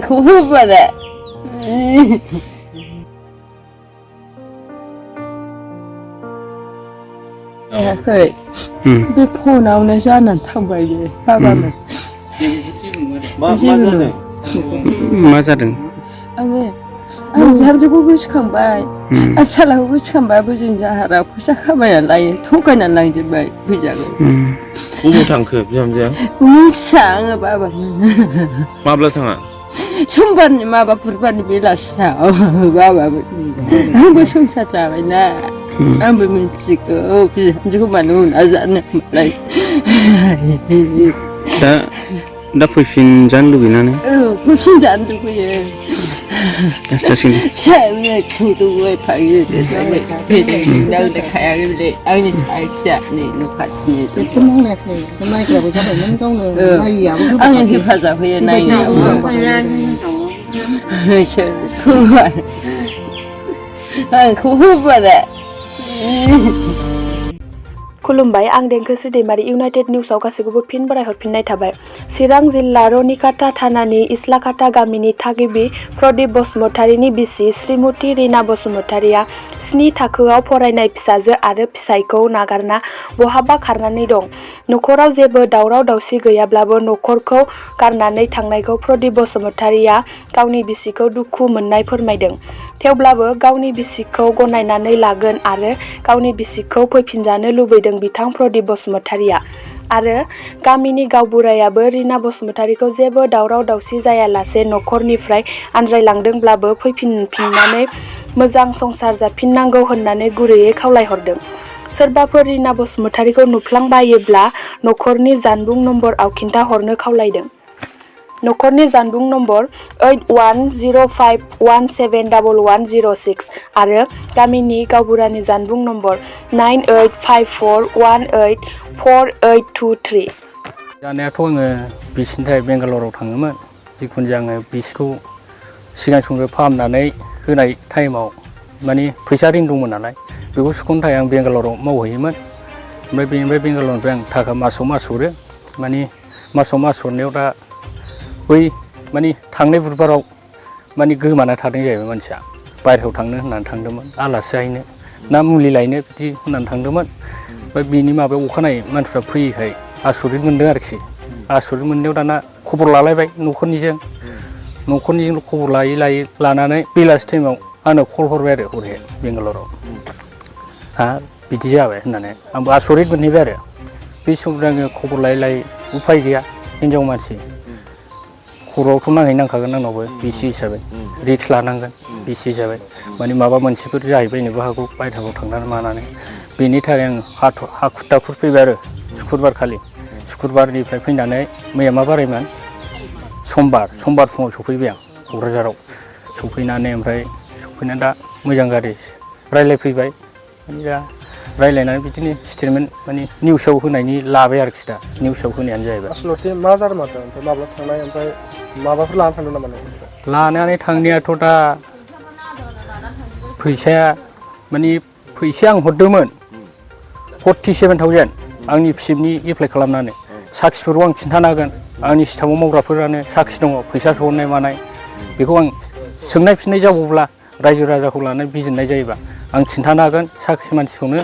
खुबुबारे याखै बे फनावनो जानानै थांबाय बे हाबानो मा जादों आं बिहामजोखौ गोसोखांबाय आं फिसालाखौ गोसोखांबाबो जों जाहारा फैसा खामायना लायो थगायनानै लांजोब्बाय फैसाखौ बबाव थांखो बिहामजोआ मिथिया आङो बाबा माब्ला थाङा समबारनि माबा बुधबारनि बेलासियाव बाबाबो आंबो संसार जाबायना आंबो मिथिगौ बिहामजोखौ मानो उना जानो मालाय दा फैफिनजानो लुबैना नों फैफिनजानो लुबैयो फिसाया सोंदोंबाय थायो नांलायखायाखै बिलाय आंनि साखिया नै न' खाथिनि नायग्राबो जाबायमोन गावनो आंनि हेफाजाब होयो नायनायाव आंखौ होबारे खुलुमबाय आं देंखोस्रि दैमारि इउनाइटेड निउसआव गासैखौबो फिन बरायहरफिननाय थाबाय। चिरां जिल्ला रनिकाटा थानानि इस्लाकाटा गामिनि थागिबि प्रदीप बसुमतारीनि बिसि श्रीमती रीना बसुमतारीया 7 थाखोआव फरायनाय फिसाजो आरो फिसायखौ नागारना बहाबा खारनानै दं। नखराव जेबो दावराव दावसि गैयाब्लाबो नखरखौ गारनानै थांनायखौ प्रदीप बसुमतारीया गावनि बिसिखौ दुखु मोननाय फोरमायदों। थेवब्लाबो गावनि बिसिखौ गनायनानै लागोन आरो गावनि बिसिखौ फैफिनजानो लुबैदों बिथां प्रदीप बसुमतारीया। आरो गामिनि गावबुरायाबो रीना बसुमतारीखौ जेबो दावराव दावसि जायालासे नखरनिफ्राय आनज्रायलांदोंब्लाबो फैफिननानै मोजां संसार जाफिननांगौ होननानै गुरैयै खावलायहरदों। सोरबाफोर रीना बसुमतारीखौ नुफ्लांबायोब्ला नखरनि जानबुं नम्बरआव खिन्थाहरनो खावलायदों। नखरनि जानबुं नम्बर 8105171106 आरो गामिनि गावबुरानि जानबुं नम्बर 9854184823। जानायाथ' आङो बिसिनि थाखाय बेंगालराव थाङोमोन। जिखुनु जाया आङो बिसिखौ सिगां समनिफ्राय फाहामनानै होनाय टाइमाव माने फैसा रिन दंमोन नालाय बेखौ सुख'नो थाखाय आं बेंगालराव मावहैयोमोन। ओमफ्राय बेनिफ्राय बेंगालरनिफ्राय आं थाखा मासाव मास हरो। माने मासाव मास हरनायाव दा बै माने थांनाय बुधबाराव माने गोमाना थादों जाहैबाय मानसिया। बायहेरायाव थांनो होननानै थांदोंमोन आलासि जाहैनो ना मुलि लायनो बिदि होननानै थांदोंमोन। ओमफ्राय बिनि माबायाव अखानायै मानसिफ्रा फैयैखाय आसरित मोनदों आरोखि। आसरित मोननायाव दाना खबर लालायबाय नखरनिजों खबर लायै लानानै बेलासि टाइमाव आंनो कल हरबाय आरो हरैहाय बेंगालराव हा बिदि जाबाय होननानै आंबो आसरित मोनहैबाय आरो बे समाव आङो खबर लायै उफाय गैया हिनजाव मानसि खर'आवथ' नांहैनांखागोन आंनावबो बिसि हिसाबै रिक्स लानांगोन बिसि हिसाबै माने माबा मोनसेफोर जाहैबायनोबो हागौ बायह्रायाव थांनानै मानानै बेनि थाखाय आं हाखु दाखु फैबाय आरो सुक्रुबारनिफ्राय फैनानै मैया मा बारायमोन समबार फुङाव सफैबाय आं क'क्राझाराव सफैनानै ओमफ्राय सफैनानै दा मोजां गारि रायज्लायफैबाय माने दा रायज्लायनानै बिदिनो स्टेटमेन्ट माने निउसाव होनायनि लाबाय आरोखि दा निउसाव होनायानो जाहैबाय। आसलथे मा जादोंमोन ओमफ्राय माब्ला थांनाय ओमफ्राय माबाफोर लानानै थांदों नामा नोंथांनिफ्राय? लानानै थांनायाथ' दा फैसाया माने फैसाया आं हरदोंमोन 47,000 आंनि फिसिबनि एप्लाइ खालामनानै साखिफोरखौ आं खिन्थानो हागोन। आंनि स्टाफआव मावग्राफोरानो साखि दङ फैसा सोहरनाय मानाय बेखौ आं सोंनाय फिननाय जाबावब्ला रायजो राजाखौ लानानै बिजिरनाय जायोबा आं खिन्थानो हागोन। साखि मानसिखौनो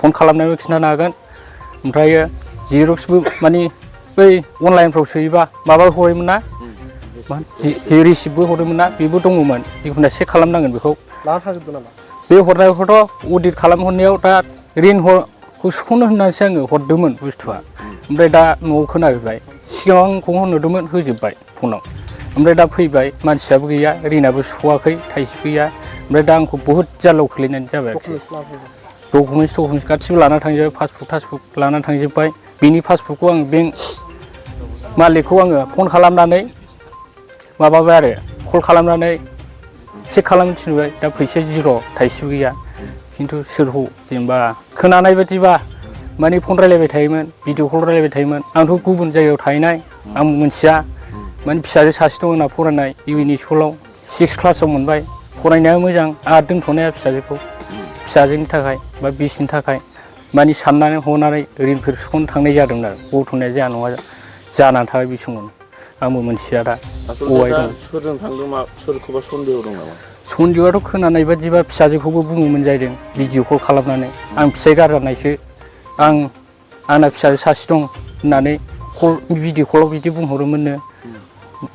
फन खालामनायबो खिन्थानो हागोन। ओमफ्रायो जिरक्सबो माने बै अनलाइनफ्राव सोयोबा माबा हरोमोन ना रिसिप्टबो हरोमोन ना बेबो दङमोन। जिखुनु चेक खालामनांगोन बेखौ लाना थांजोबदों नामा? बे हरनायखौथ' अडिट खालामहरनायाव दा रिनखौ सुख'नो होननानैसो आङो हरदोंमोन बुस्थुआ। ओमफ्राय दा न'आव खोनाफैबाय सिगाङाव आंखौ होनहरदोंमोन होजोब्बाय फनाव। ओमफ्राय दा फैबाय मानसियाबो गैया रिनाबो सुख'वाखै थाइसे गैया। ओमफ्राय दा आंखौ बहुद जाल्लायाव खोलैनाय जाबाय आरोखि। डकुमेन्टस गासिबो लाना थांजोब्बाय पासबुक लाना थांजोब्बाय। बिनि पासबुकखौ आं बेंक मालिकखौ आङो फन खालामनानै माबाबाय आरो कल खालामनानै चेक खालामनो थिनबाय। दा फैसाया जिर' थाइसेबो गैया। खिन्थु सोरखौ जेनेबा खोनानाय बायदिबा माने फन रायलायबाय थायोमोन भिडिअ कल रायलायबाय थायोमोन। आंथ' गुबुन जायगायाव थाहैनाय आं मिथिया। माने फिसाजो सासे दं आंना फरायनाय इउ एन स्कुलाव 6 क्लासाव मोनबाय फरायनाया मोजां आंहा दोनथ'नाया फिसाजोनि थाखाय बा बिसिनि थाखाय माने साननानै हनानै रिनफोर सुख'नो थांनाय जादोंमोन आरो गथ'नाया जाया नङा जानानै थाबाय बे समावनो आंबो मोनथिया दा आसलथे दा सोरजों थांदों सोरखौबा सन्देह दं नामा? सन्देहआथ' खोनानाय बादिबा फिसाजोखौबो बुङोमोन जाहैदों भिडिअ कल खालामनानै आं फिसाइ गारजानायसो आंना फिसाजो सासे दं होननानै भिडिअ कलाव बिदि बुंहरोमोननो।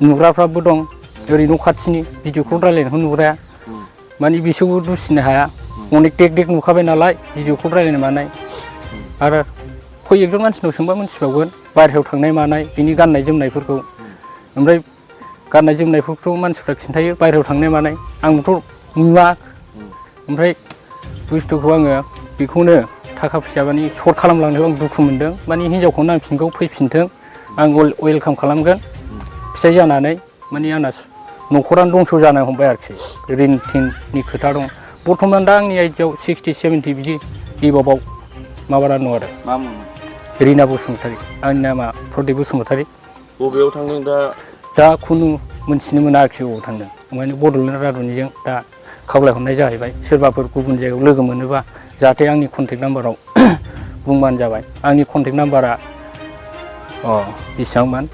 नुग्राफ्राबो दं ओरै न' खाथिनि भिडिअ कल रायलायनायखौ नुग्राया माने बिसोरबो दुसिनो हाया अनेक देक देक नुखाबाय नालाय भिडिअ कल रायलायनाय मानाय आरो खय एकजन मानसिनाव सोंबा मोनथिबावगोन बायहेरायाव थांनाय मानाय बिनि गाननाय जोमनायफोरखौ ओमफ्राय गाननाय जोमनायफोरखौ मानसिफ्रा खिन्थायो बायहेरायाव थांनाय मानाय आंबोथ' नुवा ओमफ्राय बुस्थुखौ आङो बेखौनो थाखा फैसा माने सर्ट खालामलांनायाव आं दुखु मोनदों माने हिन्जावखौ नांफिनगौ फैफिनथों आं वेलकाम खालामगोन फिसाइ जानानै माने आंना न'खरानो दंस' जानो हमबाय आरोखि रिन टिननि खोथा दं बर्थमान दा आंनि आइडियाव 60-70 बिदि एबाबाव माबाना दं आरो मा मुं? रिना बसुमतारी आंनि नामा प्रदिप बसुमतारी। बबेयाव थांदों दा खुनु मोनथिनो मोना आरोखि बबाव थांदों ओंखायनो बड'लेण्ड रादाबनिजों दा खावलायहरनाय जाहैबाय सोरबाफोर गुबुन जायगायाव लोगो मोनोबा जाहाथे आंनि कन्टेक्ट नाम्बाराव बुंबानो जाबाय आंनि कन्टेक्ट नाम्बारा बेसेबांमोन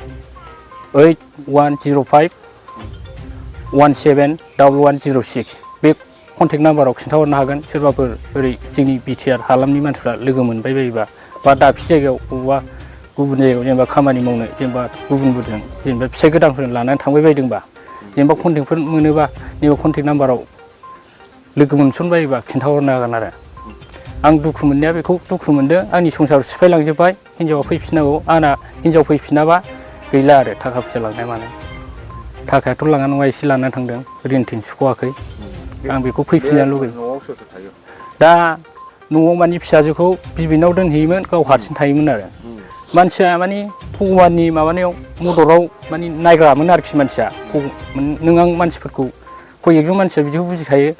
8105171106 बे कन्टेक्ट नाम्बाराव खिन्थाहरनो हागोन सोरबाफोर ओरै जोंनि बिटिआर हालामनि मानसिफ्रा लोगो मोनबाय बायोबा बा दाबसे जायगायाव बबेबा गुबुन जायगायाव जेनेबा खामानि मावनो जेनेबा गुबुनफोरजों जेनेबा फिसाइ गोदानफोरजों लानानै थांबाय बायदोंबा जेनेबा कन्टेक्टफोर मोनोबा नैबे कन्टेक्ट नाम्बाराव लोगो मोनसनबायोबा खिन्थाहरनो हागोन आरो आं दुखु मोननाया बेखौ दुखु मोनदों आंनि संसार सिफायलांजोब्बाय हिन्जावा फैफिननांगौ आंना हिन्जाव फैफिनाबा गैला आरो थाखा फैसा लांनाय मानाय थाखायाथ' लाङा नङा एसे लानानै थांदों रिन टिन सुख'वाखै आं बेखौ फैफिननो लुगैयो। न'आव सोर थायो? दा न'आव माने फिसाजोखौ बिबैनाव दोनहैयोमोन गाव हारसिं थायोमोन आरो मानसिया माने भगबाननि माबानायाव मददाव माने नायग्रामोन आरोखि मानसिया नों आं मानसिफोरखौ खय एकजन मानसिया बिदिखौ बुजिखायो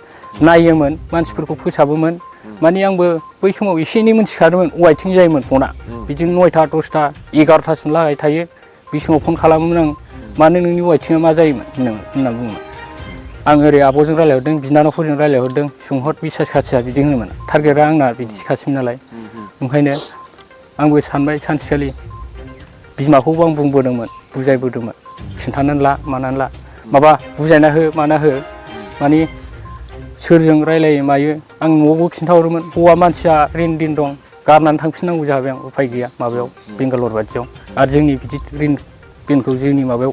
नायोमोन मानसिफोरखौ फोसाबोमोन माने आंबो बै समाव एसे एनै मोनथिखादोंमोन वाइटिं जायोमोन फना बिदिनो 9टा 10टा 11टासिम लागाय थायो बे समाव फन खालामोमोन आं मानो नोंनि वाइटिङा मा जायोमोन होनना बुङोमोन आं ओरै आब'जों रायलायहरदों बिनानावफोरजों रायलायहरदों सोंहर बिसास खाथिया बिदि होनोमोन टारगेटआ आंना बिदिखासैमोन नालाय ओंखायनो आंबो सानबाय सानसेखालि बिमाखौबो आं बुंबोदोंमोन बुजायबोदोंमोन खिन्थानानै ला मानानै ला माबा बुजायना हो माना हो माने सोरजों रायलायो मायो आं न'आवबो खिन्थाहरोमोन हौवा मानसिया रिन दिन दं गारनानै थांफिननांगौ जाबाय आं उफाय गैया माबायाव बेंगालर बादियाव आरो जोंनि बिदि रिनखौ जोंनि माबायाव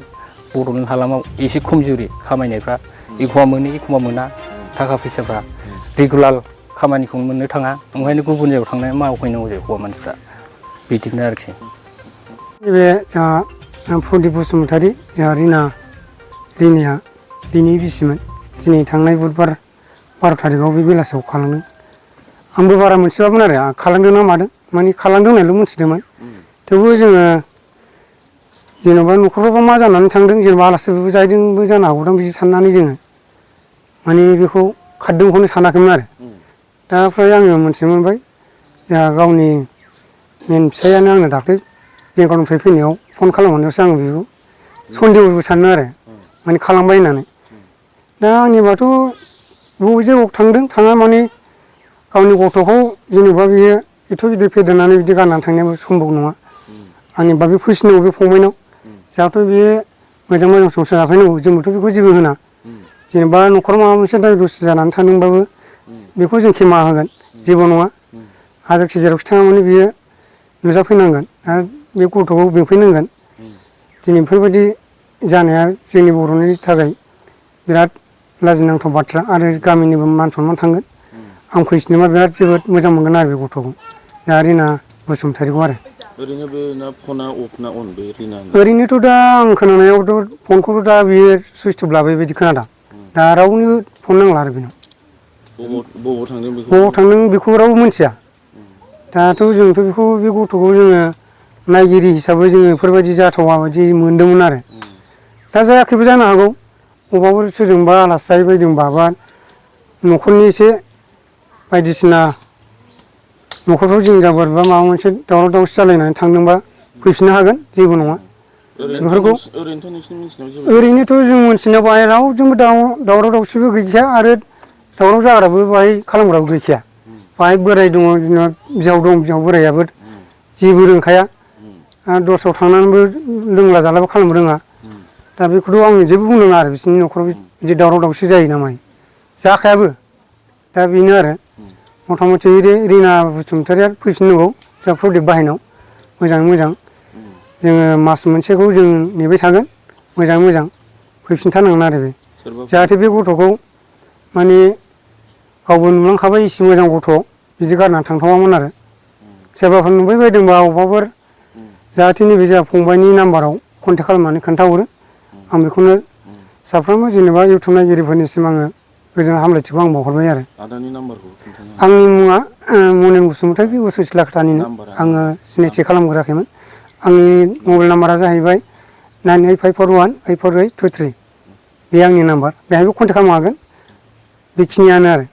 बड'लेण्ड हालामाव एसे खमजुरि खामायनायफ्रा एखमबा मोनो एखमबा मोना थाखा फैसाफ्रा रेगुलार खामानिखौ मोननो थाङा ओंखायनो गुबुन जायगायाव थांनानै मावहैनांगौ जायो हौवा मानसिफ्रा बिदिनो आरोखि बे जोंहा प्रदिप बसुमतारी जोंहा रिनाया बिनि बिसिमोन दिनै थांनाय बुधबार 12 थारिखआव बे बेलासियाव खालामदों आंबो बारा मोनथियामोन आरो खालामदों ना मादों माने खालामदों होननायल' मोनथिदोंमोन थेवबो जोङो जेनेबा न'खरावबा मा जानानै थांदों जेनेबा आलासिफोरबो जाहैदोंबो जानो हागौदां बिदि साननानै जोङो माने बेखौ खारदोंखौनो सानाखैमोन आरो दा फ्राय आङो मोनथिनो मोनबाय जोंहा गावनि मेन फिसायानो आंनो दाख्लै बेंगालरनिफ्राय फैनायाव फन खालामहरनायावसो आङो बेखौ सन्देहबो सानो आरो माने खालामबाय होननानै दा आंनिबाथ' बबे जायगायाव थांदों थाङा माने गावनि गथ'खौ जेनेबा बियो एथ' गिदिर फेदेरनानै बिदि गारनानै थांनायाबो सम्भब नङा आंनिबा बे फैसिनांगौ बे फंबायनाव जाहाथे बियो मोजां मोजां संसार जाफैनांगौ जोंबोथ' बेखौ जेबो होना जेनेबा न'खराव माबा मोनसे दाय दस जानानै थांदोंबाबो बेखौ जों खेमा होगोन जेबो नङा हाजारखि जेरावखि थाङा माने बियो नुजाफैनांगोन आरो बे गथ'खौ बेंफैनांगोन दिनै बेफोरबायदि जानाया जोंनि बर'नि थाखाय बिराद लाजिनांथाव बाथ्रा आरो गामिनिबो मान सनमान थांगोन आं फैफिनोबा बिराद जोबोद मोजां मोनगोन आरो बे गथ'खौ दा रिना बसुमतारीखौ आरो ओरैनो बे ना फना अफ ना अन बे रिना ओरैनोथ' दा आं खोनानायावथ' फनखौथ' दा बियो सुइस अफ लाबाय बायदि खोनादों दा रावनिबो फन नांला आरो बेनाव बबाव थांदों बेखौ बबाव थांदों बेखौ रावबो मिथिया दाथ' जोंथ' बेखौ बे गथ'खौ जोङो नायगिरि हिसाबै जोङो बेफोरबायदि जाथावा बायदि मोनदोंमोन आरो दा जायाखैबो जानो हागौ अबावबा सोरजोंबा आलासि जाहैबायदोंबा बा न'खरनि एसे बायदिसिना न'खरफ्राव जिं जाबार बा माबा मोनसे दावराव दावसि जालायनानै थांदोंबा फैफिननो हागोन जेबो नङा बेफोरखौ ओरैनोथ' जों मोनथिनायाव बाहाय रावजोंबो दावराव दावसिबो गैखाया आरो दावराव जाग्राबो बाहाय खालामग्राबो गैखाया बाहाय बोराय दङ बिनाव बिहाव दं बिहाव बोरायाबो जेबो रोंखाया दस्रायाव थांनानैबो लोंला जालाबो खालामनो रोङा दा बेखौथ' आं जेबो बुंनो नाङा आरो बिसोरनि न'खराव बिदि दावराव दावसि जायो ना मायो जाखायाबो दा बेनो आरो मथा मथि रिना बसुमतारिया फैफिननांगौ जोंहा प्रदीप बाहायनाव मोजाङै मोजां जोङो मास मोनसेखौ जों नेबाय थागोन मोजाङै मोजां फैफिनथारनांगोन आरो बे जाहाथे बे गथ'खौ माने गावबो नुलांखाबाय एसे मोजां गथ' बिदि गारनानै थांथावामोन आरो सोरबाफोर नुबाय बायदोंबा अबावबाफोर जाहाथे नैबे जोंहा फंबायनि नाम्बाराव कन्टेक्ट खालामनानै खोन्थाहरो आं बेखौनो साफ्रोमबो जेनेबा इउटुब नायगिरिफोरनिसिम आङो गोजोन हामलायथिखौ आं बावहरबाय आरो आदानि नाम्बारखौ खोन्थानो आंनि मुङा मनिन बसुमतारि उसु सिलाकाटानिनो आङो सिनायथि खालामग्राखैमोन आंनि मबाइल नाम्बारा जाहैबाय 9854184823 बे आंनि नाम्बार बेहायबो कन्टेक्ट खालामनो हागोन बेखिनियानो आरो